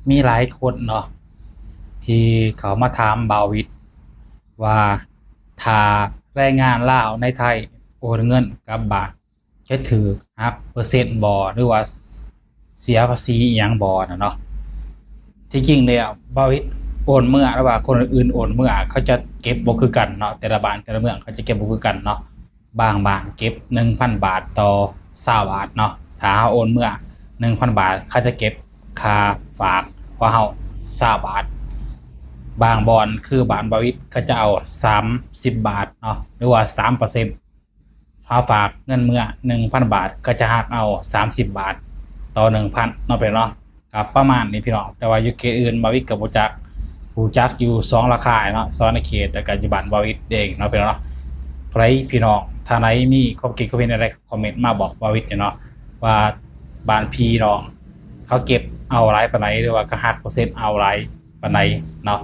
ມີຫຼາຍຄົນເນາະ ທີ່ເຂົ້າມາຖາມບ່າວວິດວ່າ ຖ້າແຮງງານລາວໃນໄທໂອນເງິນກັບບາດ ຈະຖືກຫັກເປີເຊັນບໍ່ ຫຼືວ່າເສຍພາສີອີ່ຫຍັງບໍ່ນະເນາະ. ທີ່ຈິງແລ້ວບ່າວວິດໂອນເມືອ ຫຼືວ່າຄົນອື່ນໆໂອນເມືອ ເຂົາຈະເກັບບໍ່ຄືກັນເນາະ ແຕ່ລະບ້ານແຕ່ລະເມືອງເຂົາຈະເກັບບໍ່ຄືກັນເນາະ. ບາງບ້ານເກັບໜຶ່ງພັນບາດຕໍ່ຊາວບາດເນາະ. ຖ້າເຮົາໂອນເມືອໜຶ່ງພັນບາດ ເຂົາຈະເກັບຄ່າຝາກຂອງເຮົາຊາວບາດ. ບາງບ່ອນຄືບ້ານບ່າວວິດ ເຂົາຈະເອົາສາມສິບບາດເນາະ ຫຼືວ່າສາມເປີເຊັນ. ເຮົາຝາກເງິນເມືອໜຶ່ງພັນບາດ ເຂົາຈະຫັກເອົາສາມສິບບາດຕໍ່ໜຶ່ງພັນເນາະ ພີ່ນ້ອງເນາະ. ກໍປະມານນີ້ພີ່ນ້ອງ ແຕ່ວ່າຢູ່ເຂດອື່ນບ່າວວິດກໍບໍ່ຈັກ ຮູ້ຈັກຢູ່ສອງລາຄາເນາະ ສະຫວັນນະເຂດ ແລ້ວກໍຢູ່ບ້ານບ່າວວິດເອງເນາະ ພີ່ນ້ອງເນາະ. ໃຜພີ່ນ້ອງທ່ານໃດມີຄວາມຄິດຄວາມເຫັນແນວໃດ ຄອມເມັນມາບອກບ່າວວິດແດ່ເນາະ ວ່າບ້ານພີ່ນ້ອງເຂົາເກັບເອົາຫຼາຍປານໃດ ຫຼືວ່າເຂົາຫັກເປີເຊັນເອົາຫຼາຍປານໃດເນາະ.